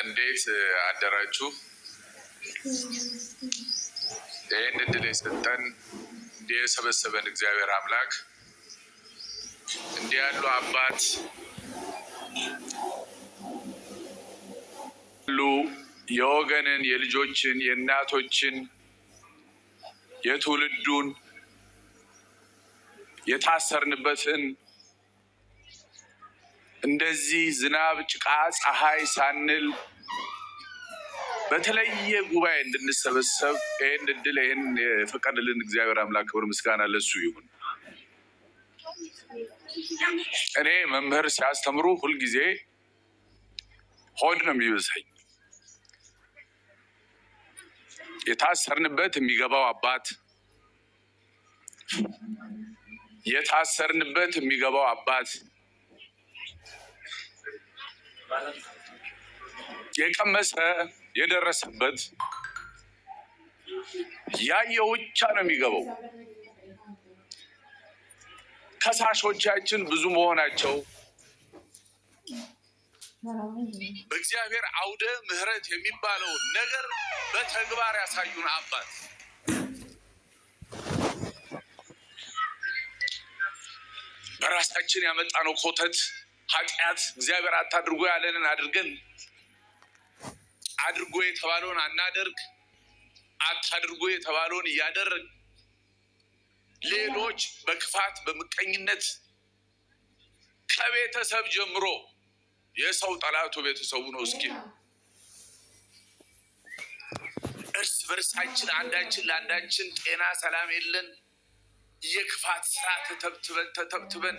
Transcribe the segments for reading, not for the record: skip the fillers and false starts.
እንዴት አደራችሁ? ይህን እድል የሰጠን እንዲህ የሰበሰበን እግዚአብሔር አምላክ እንዲህ ያሉ አባት ሉ የወገንን፣ የልጆችን፣ የእናቶችን፣ የትውልዱን የታሰርንበትን እንደዚህ ዝናብ፣ ጭቃ፣ ፀሐይ ሳንል በተለየ ጉባኤ እንድንሰበሰብ ይህን እድል ይህን የፈቀደልን እግዚአብሔር አምላክ ክብር ምስጋና ለሱ ይሁን። እኔ መምህር ሲያስተምሩ ሁልጊዜ ሆድ ነው የሚበዛኝ። የታሰርንበት የሚገባው አባት፣ የታሰርንበት የሚገባው አባት፣ የቀመሰ የደረሰበት ያየው ብቻ ነው የሚገባው። ከሳሾቻችን ብዙ መሆናቸው በእግዚአብሔር አውደ ምሕረት የሚባለውን ነገር በተግባር ያሳዩን አባት በራሳችን ያመጣነው ኮተት ኃጢአት እግዚአብሔር አታድርጎ ያለንን አድርገን አድርጎ የተባለውን አናደርግ፣ አታድርጎ የተባለውን እያደረግ ሌሎች በክፋት በምቀኝነት ከቤተሰብ ጀምሮ የሰው ጠላቱ ቤተሰቡ ነው። እስኪ እርስ በርሳችን አንዳችን ለአንዳችን ጤና ሰላም የለን። የክፋት ስራ ተተብትበን ተተብትበን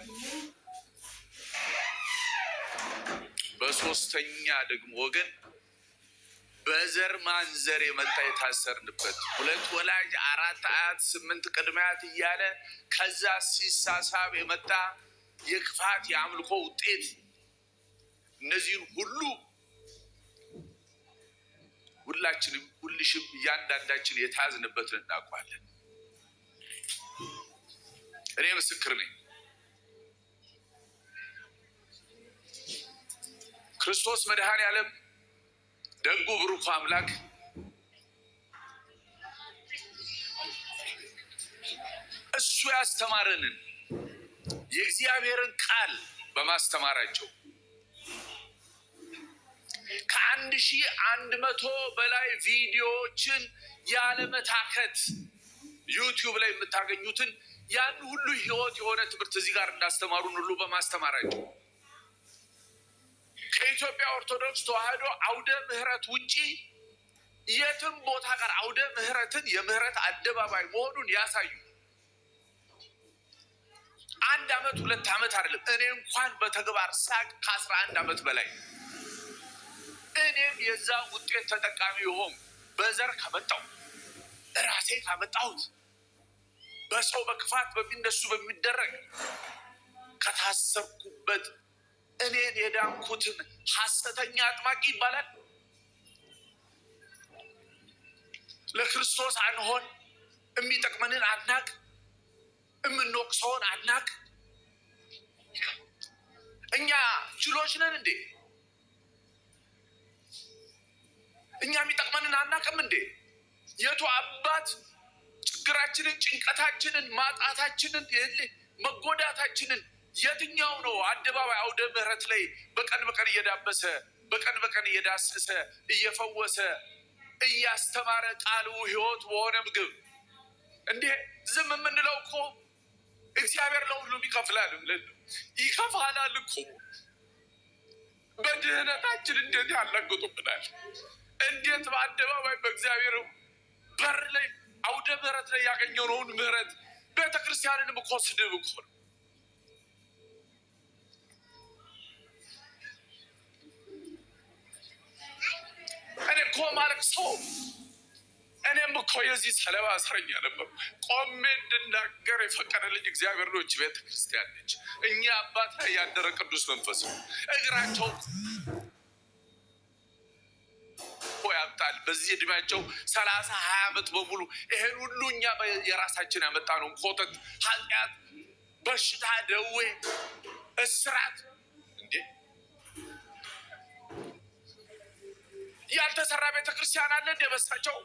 በሶስተኛ ደግሞ ወገን በዘር ማንዘር የመጣ የታሰርንበት ሁለት ወላጅ አራት አያት ስምንት ቅድመ አያት እያለ ከዛ ሲሳሳብ የመጣ የክፋት የአምልኮ ውጤት እነዚህን ሁሉ ሁላችንም ሁልሽም እያንዳንዳችን የታዝንበትን እናውቀዋለን። እኔ ምስክር ነኝ። ክርስቶስ መድኃኔ ዓለም ደጉ ብሩክ አምላክ እሱ ያስተማረንን የእግዚአብሔርን ቃል በማስተማራቸው ከ1100 በላይ ቪዲዮዎችን ያለመታከት ዩቲዩብ ላይ የምታገኙትን ያን ሁሉ ህይወት የሆነ ትምህርት እዚህ ጋር እንዳስተማሩን ሁሉ በማስተማራቸው ከኢትዮጵያ ኦርቶዶክስ ተዋሕዶ አውደ ምሕረት ውጪ የትም ቦታ ጋር አውደ ምሕረትን የምህረት አደባባይ መሆኑን ያሳዩ። አንድ ዓመት ሁለት ዓመት አይደለም። እኔ እንኳን በተግባር ሳቅ ከ11 ዓመት በላይ እኔም የዛ ውጤት ተጠቃሚ ሆንኩ። በዘር ካመጣው ራሴ ካመጣሁት በሰው በክፋት በሚነሱ በሚደረግ ከታሰርኩበት እኔን የዳንኩትን ሐሰተኛ አጥማቂ ይባላል። ለክርስቶስ አንሆን፣ የሚጠቅመንን አናቅ፣ የምንወቅሰውን አናቅ። እኛ ችሎች ነን እንዴ? እኛ የሚጠቅመንን አናቅም እንዴ? የቱ አባት ችግራችንን፣ ጭንቀታችንን፣ ማጣታችንን፣ መጎዳታችንን የትኛው ነው አደባባይ አውደ ምሕረት ላይ በቀን በቀን እየዳበሰ በቀን በቀን እየዳሰሰ እየፈወሰ እያስተማረ ቃሉ ሕይወት በሆነ ምግብ እንዴ ዝም የምንለው እኮ እግዚአብሔር ለሁሉም ይከፍላል ብለን ይከፍላል እኮ። በድህነታችን እንዴት ያላግጡብናል? እንዴት በአደባባይ በእግዚአብሔር በር ላይ አውደ ምሕረት ላይ ያገኘነውን ምሕረት ቤተ ክርስቲያንንም እኮ ስድብ እኮ ነው። እኔ እኮ ማለት ሰው እኔም እኮ የዚህ ሰለባ እስረኛ ነበርኩ። ቆሜ እንድናገር የፈቀደልኝ እግዚአብሔር ነው። ቤተ ክርስቲያን ነች። እኛ አባት ላይ ያደረ ቅዱስ መንፈስ ነው። እግራቸው እኮ ያምጣል። በዚህ እድሜያቸው 30 20 ዓመት በሙሉ ይሄን ሁሉ እኛ የራሳችን ያመጣ ነው። ኮተት፣ ኃጢአት፣ በሽታ፣ ደዌ፣ እስራት እንዴ የተሰራ ቤተክርስቲያን አለ እንደ በሳቸው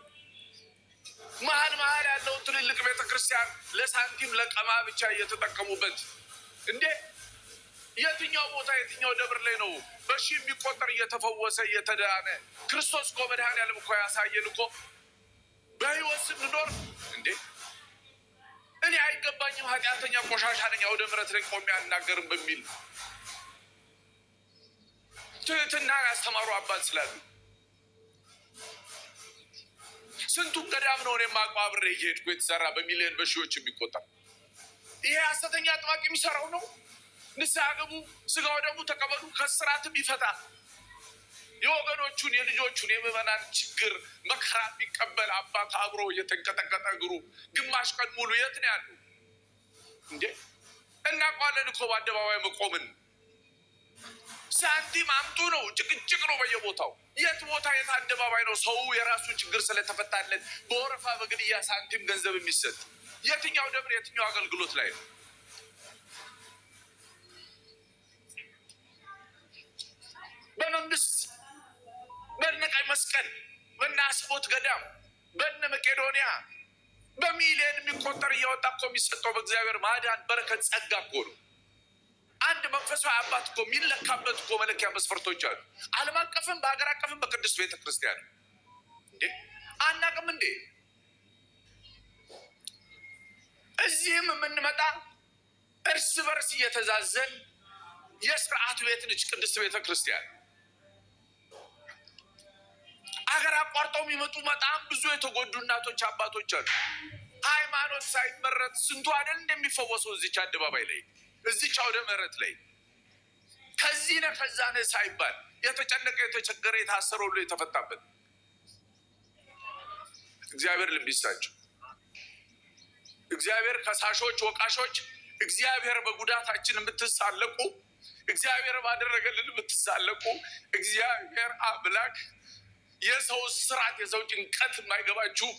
መሀል መሀል ያለውን ትልልቅ ቤተክርስቲያን ለሳንቲም ለቀማ ብቻ እየተጠቀሙበት እንዴ! የትኛው ቦታ የትኛው ደብር ላይ ነው በሺህ የሚቆጠር እየተፈወሰ እየተዳነ? ክርስቶስ እኮ መድኃኔዓለም እኮ ያሳየን እኮ በህይወት ስንኖር እንዴ፣ እኔ አይገባኝም ኃጢአተኛ ቆሻሻ ነኝ አውደ ምሕረት ላይ ቆሜ አልናገርም በሚል ትህትና ያስተማሩ አባት ስላሉ ስንቱን ገዳም ነው እኔም አውቀው አብሬ እየሄድኩ የተሰራ በሚሊዮን በሺዎች የሚቆጠር። ይሄ ሐሰተኛ አጥማቂ የሚሰራው ነው። ንስሐ ግቡ፣ ስጋው ደግሞ ተቀበሉ፣ ከስራትም ይፈታል። የወገኖቹን የልጆቹን የምዕመናን ችግር መከራ የሚቀበል አባት አብሮ እየተንቀጠቀጠ እግሩ ግማሽ ቀን ሙሉ የት ነው ያሉ እንዴ? እናውቀዋለን እኮ በአደባባይ መቆምን። ሳንቲም አምጡ ነው፣ ጭቅጭቅ ነው በየቦታው። የት ቦታ የት አደባባይ ነው ሰው የራሱ ችግር ስለተፈታለት በወረፋ በግድያ ሳንቲም ገንዘብ የሚሰጥ? የትኛው ደብር የትኛው አገልግሎት ላይ ነው? በመንግስት በነ ቀይ መስቀል በነ አስቦት ገዳም በነ መቄዶንያ በሚሊዮን የሚቆጠር እያወጣ እኮ የሚሰጠው በእግዚአብሔር ማዳን በረከት ጸጋ እኮ ነው። አንድ መንፈሳዊ አባት እኮ የሚለካበት እኮ መለኪያ መስፈርቶች አሉ። ዓለም አቀፍም በሀገር አቀፍም በቅድስት ቤተክርስቲያን እንዴ አናቅም እንዴ? እዚህም የምንመጣ እርስ በርስ እየተዛዘን የስርዓት ቤት ነች ቅድስት ቤተክርስቲያን። አገር አቋርጠው የሚመጡ በጣም ብዙ የተጎዱ እናቶች አባቶች አሉ። ሃይማኖት ሳይመረጥ ስንቱ አይደል እንደሚፈወሰው እዚች አደባባይ ላይ እዚች አውደ ምሕረት ላይ ከዚህ ነህ ከዛ ነህ ሳይባል የተጨነቀ የተቸገረ የታሰረ ሁሉ የተፈታበት እግዚአብሔር ልብ ይስጣቸው። እግዚአብሔር ከሳሾች፣ ወቃሾች፣ እግዚአብሔር በጉዳታችን የምትሳለቁ፣ እግዚአብሔር ባደረገልን የምትሳለቁ፣ እግዚአብሔር አምላክ የሰው ስርዓት የሰው ጭንቀት የማይገባችሁ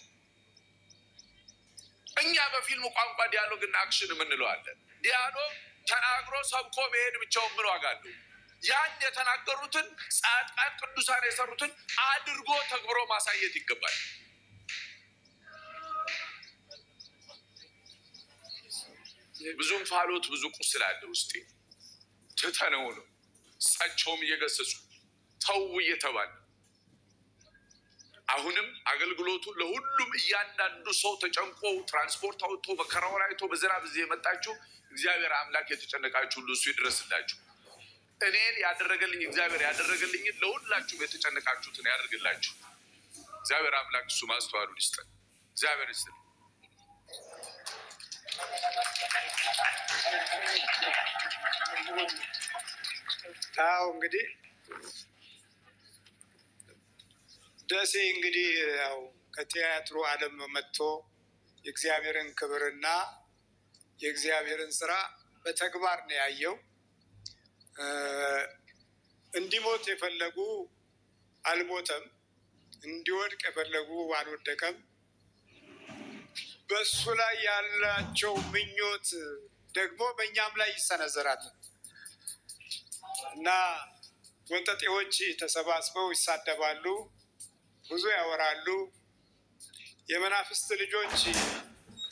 እኛ በፊልም ቋንቋ dialogue እና action የምንለዋለን። Dialogue ተናግሮ ሰብኮ መሄድ ብቻውን ምን ዋጋ አለው? ያን የተናገሩትን ጻድቃን ቅዱሳን የሰሩትን አድርጎ ተግብሮ ማሳየት ይገባል። ብዙ እንፋሎት ብዙ ቁስል አለ ውስጤ። ትተነው ነው እሳቸውም እየገሰጹ ተው እየተባለ አሁንም አገልግሎቱ ለሁሉም እያንዳንዱ ሰው ተጨንቆ ትራንስፖርት አውጥቶ መከራውን አይቶ በዝናብ እዚህ የመጣችሁ እግዚአብሔር አምላክ የተጨነቃችሁ ሁሉ እሱ ይድረስላችሁ። እኔን ያደረገልኝ እግዚአብሔር ያደረገልኝን ለሁላችሁም የተጨነቃችሁትን ያደርግላችሁ። እግዚአብሔር አምላክ እሱ ማስተዋሉን ይስጠን። እግዚአብሔር ይስጥ። አዎ እንግዲህ ደሴ እንግዲህ ያው ከቲያትሩ ዓለም መጥቶ የእግዚአብሔርን ክብርና የእግዚአብሔርን ስራ በተግባር ነው ያየው። እንዲሞት የፈለጉ አልሞተም፣ እንዲወድቅ የፈለጉ አልወደቀም። በሱ ላይ ያላቸው ምኞት ደግሞ በእኛም ላይ ይሰነዘራል እና ወንጠጤዎች ተሰባስበው ይሳደባሉ፣ ብዙ ያወራሉ። የመናፍስት ልጆች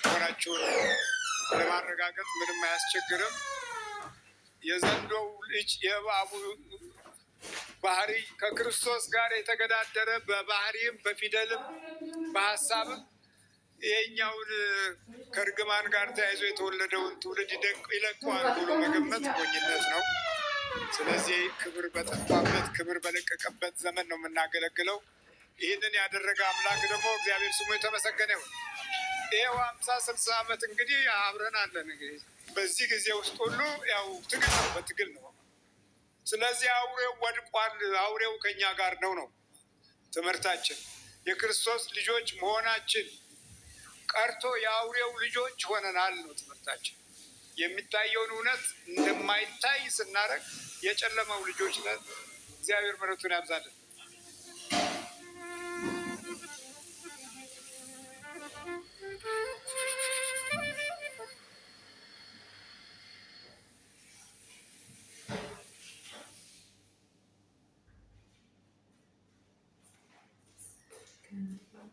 መሆናቸውን ለማረጋገጥ ምንም አያስቸግርም። የዘንዶው ልጅ የእባቡ ባህሪ ከክርስቶስ ጋር የተገዳደረ በባህሪም በፊደልም በሀሳብም ይሄኛውን ከእርግማን ጋር ተያይዞ የተወለደውን ትውልድ ይለቀዋል ብሎ መገመት ሞኝነት ነው። ስለዚህ ክብር በጠፋበት ክብር በለቀቀበት ዘመን ነው የምናገለግለው። ይህንን ያደረገ አምላክ ደግሞ እግዚአብሔር ስሙ የተመሰገነ ይሁን። ይኸው 50-60 ዓመት እንግዲህ አብረን አለን። እንግዲህ በዚህ ጊዜ ውስጥ ሁሉ ያው ትግል ነው፣ በትግል ነው። ስለዚህ አውሬው ወድቋል፣ አውሬው ከኛ ጋር ነው ነው ትምህርታችን። የክርስቶስ ልጆች መሆናችን ቀርቶ የአውሬው ልጆች ሆነናል ነው ትምህርታችን። የሚታየውን እውነት እንደማይታይ ስናደርግ የጨለማው ልጆች ነን። እግዚአብሔር ምሕረቱን ያብዛልን። ነበረ።